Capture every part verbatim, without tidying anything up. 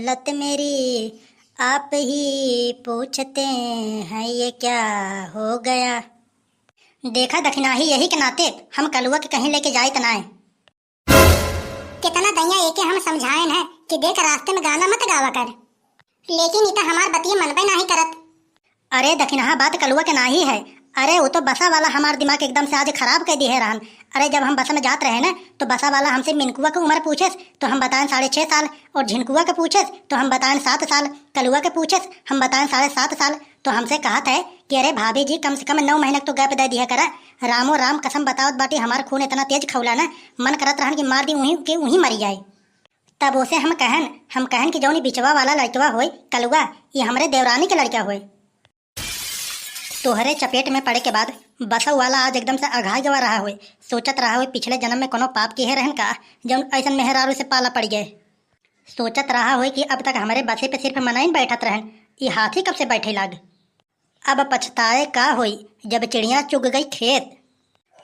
हालत मेरी आप ही पूछते हैं ये क्या हो गया। देखा दखिनाही, यही के नाते हम कलुआ के कहीं लेके जाइत नाय। कितना दैया एके हम समझाएन है कि देख, रास्ते में गाना मत गावा कर, लेकिन ई त हमार बतिये मनबे नाहीं करत। अरे दखिनहा, बात कलुआ के नाहीं है। अरे उ तो बसा वाला हमार दिमाग एकदम से आज खराब कइ दिहे रहन। अरे जब हम बस में जात रहे न, तो बसा वाला हमसे मिनकुआ के उमर पूछेस तो हम बताएन साढ़े छह साल, और झिनकुआ के पूछेस तो हम बताएन सात साल, कलुआ के पूछेस हम बताएन साढ़े सात साल। तो हमसे कहत है कि अरे भाभी जी, कम से कम नौ महीना के तो gap दे दिया करा। रामो राम, कसम बतावत बाटी, हमार खून इतना तेज खौला न, मन करत रहन कि मार दी उहीं के उहीं मरी जाए। तब ओसे हम कहन, हम कहन कि जौन ई बिचवा वाला लड़कवा होय कलुआ, ई हमरे देवरानी के लड़का होय। तोहरे चपेट में पड़े के बाद बसव वाला आज एकदम से अघाई गवा रहा होय, सोचत रहा होय पिछले जन्म में कोनो पाप किहे रहन का, जौन ऐसन मेहरारू से पाला पड़ गए। सोचत रहा होय कि अब तक हमरे बसे पे सिर्फ मनइन बैठत रहन, ई हाथी कब से बैठे लाग। अब पछताए का होई, जब चिड़िया चुग गई खेत।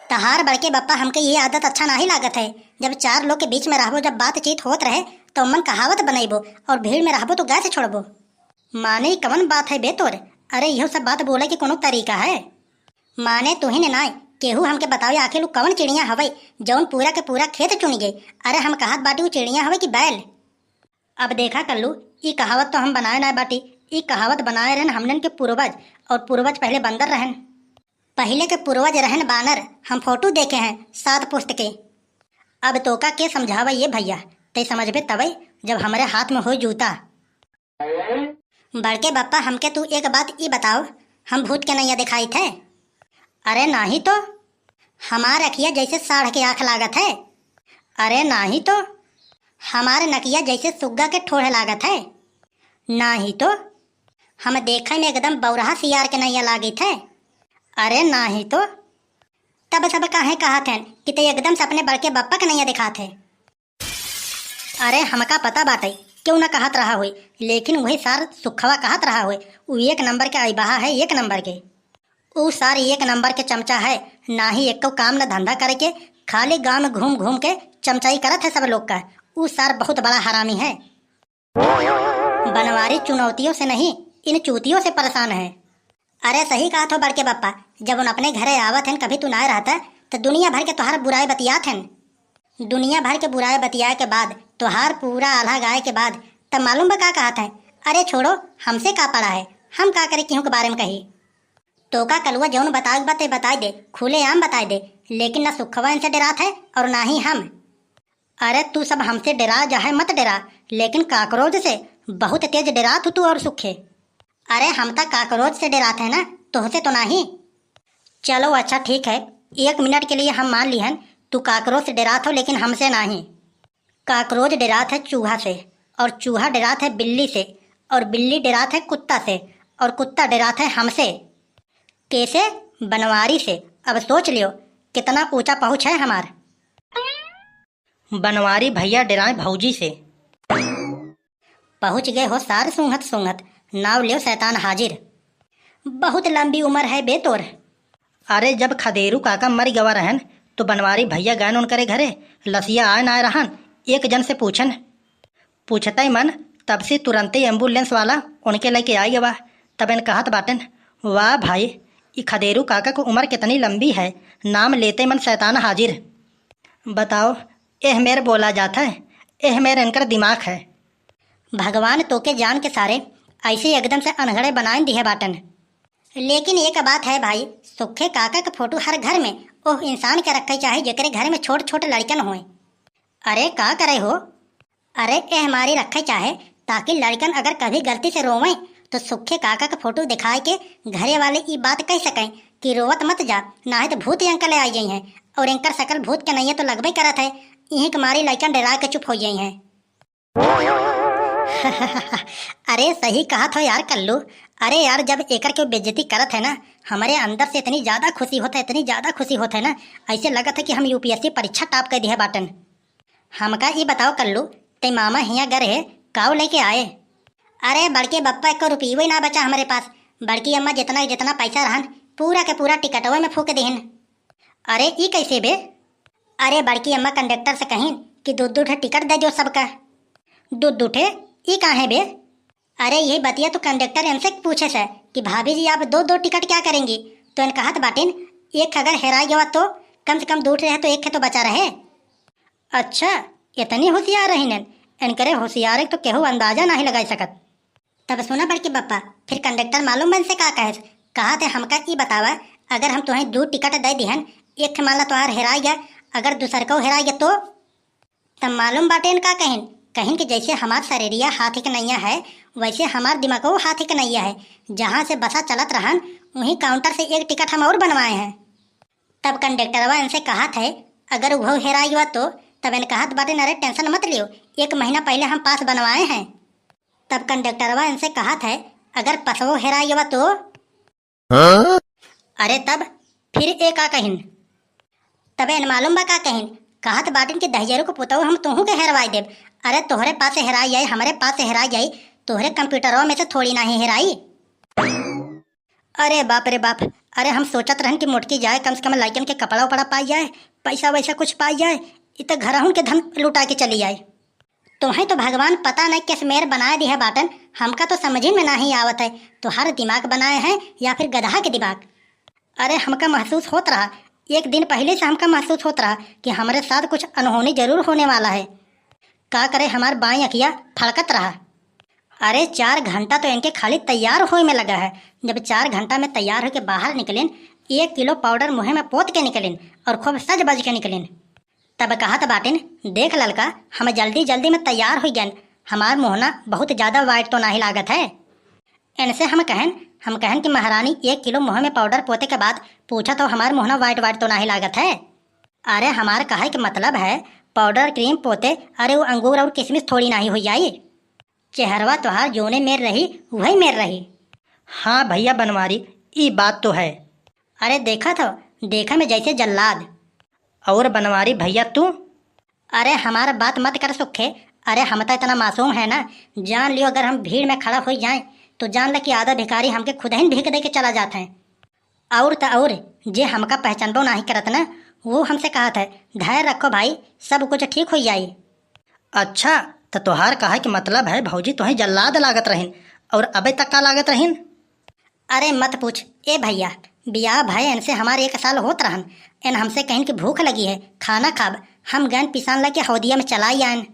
तहार बड़के बप्पा हमके ये आदत अच्छा नाहीं लागत है। जब चार लोग के बीच में रहबो, जब बातचीत होत रहे, तो मन कहावत बनैबो, और भीड़ में रहबो तो गैस छोड़बो। माने, ई कवन बात है बे तोर? अरे, इहो सब बात बोले के कोनो तरीका है? माने, तुहिन नाय, केहू हमके बतावे, आखिर उ कवन चिड़िया हवै, जौन पूरा के पूरा खेत चुनि गई? अरे, हम कहत बाटी, उ चिड़िया हवै कि बैल? अब देखा कल्लू, ई कहावत तो हम बनाए नाय बाटी, ई कहावत बनाए रहन हमनन के पूर्वज, और पूर्वज पहले बंदर रहन। पहिले के पूर्वज रहन बानर, हम फोटो देखे हैं सात पुस्त के। अब तोका के समझावे ये भैया, तै समझबे तबै जब हमरे हाथ में होई जूता। बड़के बप्पा, हमके तू एक बात ई बताओ, हम भूत के नैया दिखाइत है? अरे नाहीं तो। हमार अखिया जैसे साढ़ के आँख लागत है। अरे नाहीं तो। हमार नकिया जैसे सुग्गा के ठोढ़ लागत है। नाहीं तो। हम देखे में एकदम बौरहा सियार के नैया लागित है। अरे नाहीं तो। तब सब काहे कहत हैं कि तै एकदम से अपने बड़के बप्पा के नैया दिखात है? अरे, हमका पता बाटे, क्यों ना कहत रहा होई, लेकिन वही सार सुखवा कहत रहा होई, उ एक नंबर के अइबहा है, एक नंबर के। उ सार एक नंबर के चमचा है, ना ही एको काम न धंधा करे के, खाली गांव में घूम घूम के चमचाई करत है सब लोग का। उ सार बहुत बड़ा हरामी है। बनवारी चुनौतियों से नहीं, इन चूतियों से परेशान है। अरे सही कहत हो बड़के बप्पा, जब उन अपने घरे आवत हन, कभी तू ना रहता, त दुनिया भर के तोहार बुराई बतियात हन। दुनिया भर के बुराई बतियाए के बाद, तोहार पूरा आल्हा गाए के बाद, तब मालूम बा का कहत हैं? अरे छोड़ो, हमसे का पड़ा है, हम का करे केहू के बारे में कही। तोका कलुआ जौन बताए के बा ते बताए दे, खुलेआम बताए दे, लेकिन ना सुखवा इनसे डरात है और ना ही हम। अरे तू सब हमसे डेरा जाहे मत डेरा, लेकिन काकरोच से बहुत तेज डेरात हू तू और सुखे। अरे हम त काकरोच से डेरात है ना, तोहसे तो नाही। चलो अच्छा ठीक है, एक मिनट के लिए हम मान लिहन तू काकरोच से डेरात हो, लेकिन हमसे नाही। काकरोच डेरात है चूहा से, और चूहा डेरात है बिल्ली से, और बिल्ली डेरात है कुत्ता से, और कुत्ता डेरात है हमसे। कैसे? बनवारी से। अब सोच लियो कितना ऊंचा पहुंच है हमार। बनवारी भैया डेराए भौजी से। पहुंच गए हो सार सूंघत सूंघत, नाव लियो शैतान हाजिर। बहुत लंबी उम्र है बे तोर। अरे जब खदेरू काका मर गवा रहन तो बनवारी भैया गए उनकरे घरे, लसिया आए ना रहन, एक जन से पूछन। पूछते मन तब से तुरंते एम्बुलेंस वाला उनके लेके आ गवा। तब इन कहत बाटन, वाह भाई, ई खदेरू काका को उम्र कितनी लंबी है, नाम लेते मन शैतान हाजिर। बताओ, एह मेर बोला जात है, एह मेर इनकर दिमाग है। भगवान तोके जान के सारे ऐसे एकदम से अनगढ़े बनाए दिहे बाटन। लेकिन एक बात है भाई, सुखे काका के फोटो हर घर में ओह इंसान के रखे चाहे जेकरे घर में छोट छोट लड़कन होए। अरे का करे हो? अरे एह मारी रखे चाहे, ताकि लड़कन अगर कभी गलती से रोवें तो सुखे काका के फोटो दिखाए के घरे वाले ई बात कह सकें कि रोवत मत जा, नाहीं तो भूत अंकल आ जाई हैं और इनकर शकल भूत के नैया तो लगबे करत है। इही के मारी लड़कन डरा के चुप हो जाई हैं। अरे सही कहत हो यार कल्लू। अरे यार, जब एकर के बेइज्जती करत है ना, हमरे अंदर से इतनी ज्यादा खुशी होत है, इतनी ज्यादा खुशी होत है ना, ऐसे लगत है कि हम यूपीएससी परीक्षा टॉप कर दिया बाटन। हमका ई बताओ कल्लू, ते मामा हियाँ गए रहे, काऊ लेके आए? अरे बड़के बप्पा, एको रुपये ना बचा हमरे पास। बड़की अम्मा जितना जितना पैसा रहन, पूरा के पूरा टिकटवे में फूक देहन। अरे ई कैसे बे? अरे बड़की अम्मा कंडक्टर से कहिन कि दू दू ठे टिकट दे दो सबका। दू दू ठे? ई काहे बे? अरे यही बतिया तो कंडक्टर इनसे पूछे से कि भाभी जी आप दो दो टिकट क्या करेंगी? तो इन कहत बाटिन, एक अगर हेराई गवा तो कम से कम दू ठे रहे तो एक ठे तो बचा रहे। अच्छा, इतनी होशियार रहिन इन, इनकरे होशियारे तो केहू अंदाजा नाही लगाई सकत। तब सुना बड़के बप्पा, फिर कंडक्टर मालूम बा इनसे का कहे, कहत है हमका ई बतावा, अगर हम तुहें दू टिकट दे दिहन, एक ठे मान ला तुहार हेराई गया, अगर दूसर को हेराई गया तो? तब मालूम बाटे न का कहिन, कहिन कि जैसे हमार शरीरिया हाथी के नैया है, वैसे हमार दिमागो हाथी के नैया है। जहाँ से बसा चलत रहन, वहीं काउंटर से एक टिकट हम और बनवाए हैं। तब कंडक्टरवा इनसे कहत है, अगर उहो हेराई हुआ तो? तब इन कहत बाटे, अरे टेंशन मत लियो, एक महीना पहले हम पास बनवाए हैं। तब कंडक्टरवा इनसे कहत है, अगर पसवो हेराई हुआ तो? हाँ? अरे तब फिर ए का कहिन? तबे इन मालूम बा का कहिन? कहत बाटिन कि दहिजरू को पुतऊ हम तोहू के हेरवाई देब। अरे तोहरे पास से हेराई आई, हमरे पास से हेराई आई, तोहरे कंप्यूटरवा में से थोड़ी नाही हेराई। अरे बाप रे बाप, अरे हम सोचत रहन कि मोटकी जाए, कम से कम लइकन के कपड़ा उपड़ा पाई जाए, पैसा वैसा कुछ पाई जाए, इ त घरहुन के धन लुटा के चली आई। तोहें तो भगवान पता नहीं किस मेर बनाए दिहे बाटन, हमका तो समझी में नाही आवत है, तोहार दिमाग बनाए हैं या फिर गदहा के दिमाग। अरे हमका महसूस होत रहा, एक दिन पहले से हमका महसूस होत रहा कि हमरे साथ कुछ अनहोनी जरूर होने वाला है। का करे, हमार बाईं अखिया फड़कत रहा। अरे चार घंटा तो इनके खाली तैयार होए में लगा है। जब चार घंटा में तैयार होके बाहर निकलिन, एक किलो पाउडर मुँहे में पोत के निकलिन और खूब सज बज के निकलिन। तब कहत बाटिन, देख ललका, हम जल्दी जल्दी में तैयार हो गयन, हमार मुहना बहुत ज्यादा वाइट तो नाही लागत है। इनसे हम कहन, हम कहन कि महारानी, एक किलो मुँह में पाउडर पोते के बाद पूछत हो हमार मुहना वाइट वाइट तो नाही लागत है? अरे हमार कहे के मतलब है, पाउडर क्रीम पोते, अरे वो अंगूर और किशमिश थोड़ी नाही हो जाई। चेहरवा तोहार जोने मेर रही, वही मेर रही। हाँ भैया बनवारी, ई बात तो है। अरे देखत हो, देखे में जैसे जल्लाद। और बनवारी भैया तू? अरे हमार बात मत कर सुखे, अरे हम तो इतना मासूम है ना, जान लियो अगर हम भीड़ में खड़ा हो जाए तो जान ले कि आधा भिखारी हमके खुद ही भीख दे के चला जात है। और त और, जे हमका पहचानबो नाही करत ना, वो हमसे कहत है, धैर्य रखो भाई, सब कुछ ठीक हो जाई। अच्छा, त तोहार कहे के मतलब है भौजी तोहें जल्लाद लागत रहिन, और अबे तक का लागत रहिन? अरे मत पूछ ए भैया, बियाह भय इनसे हमार एक साल होत रहन। इन हमसे कहिन कि भूख लगी है, खाना खाब। हम गैन पिसान लेके हौदिया में चलाई आयन।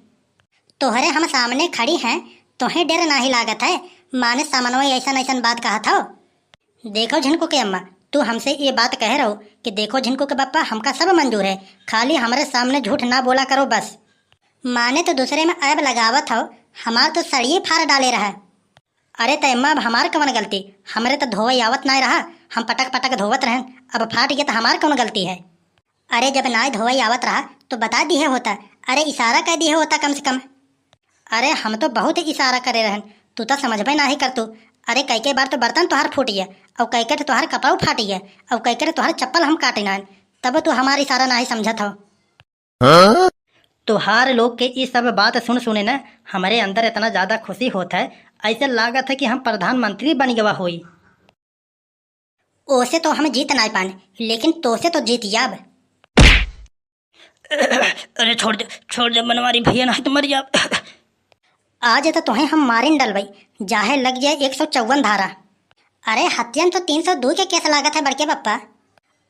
तोहरे हम सामने खड़ी हैं, तोहें डर नाही लागत है, माने सामनवा ऐसन ऐसन बात कहत हो। देखो झिनकू के अम्मा, तू हमसे ये बात कह रहो कि देखो झिनकू के बप्पा, हमका सब मंजूर है, खाली हमरे सामने झूठ ना बोला करो बस। माने तो दूसरे में ऐब लगावत हो, हमार तो सड़िए फाड़ डाले रहा। अरे त अम्मा, अब हमार कवन गलती? हमरे त धोवे आवत नाय रहा, हम पटक पटक धोवत रहन, अब फाट गया त हमार कवन गलती है? अरे जब नाय धोवे आवत रहा तो बता दिहे होता, अरे इशारा कर दिहे होता कम से कम। अरे हम तो बहुत इशारा करे रहन, तू तो समझबे नाही कर तू। अरे कई कई बार तो बर्तन तोहार फूट गया, और कई कई तोहार कपड़ा फाट गया, और कई कई तोहार चप्पल हम काटे नान, तब तू हमार इशारा नाही समझत हो। हाँ? तोहार लोग के ई सब बात सुन सुने न, हमरे अंदर इतना ज्यादा खुशी होत है, ऐसे लागत है कि हम प्रधानमंत्री बन गवा होई। ओसे तो हम जीत नाय पान, लेकिन तोसे तो जीत जाब। अरे छोड़ दे, छोड़ दे बनवारी भैया, नहीं तो मर जाब। आज तो तोहे हम मारिन डलबई, जाहे लग जाए एक सौ चौवन धारा। अरे हत्या में तो तीन सौ दू के केस लागत है बड़के बप्पा।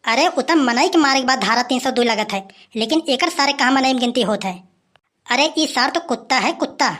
अरे उ त मनई के मारे के बाद धारा तीन सौ दू लागत है, लेकिन एकर सारे कहाँ मनई में गिनती होत है? अरे ई सार तो कुत्ता है, कुत्ता।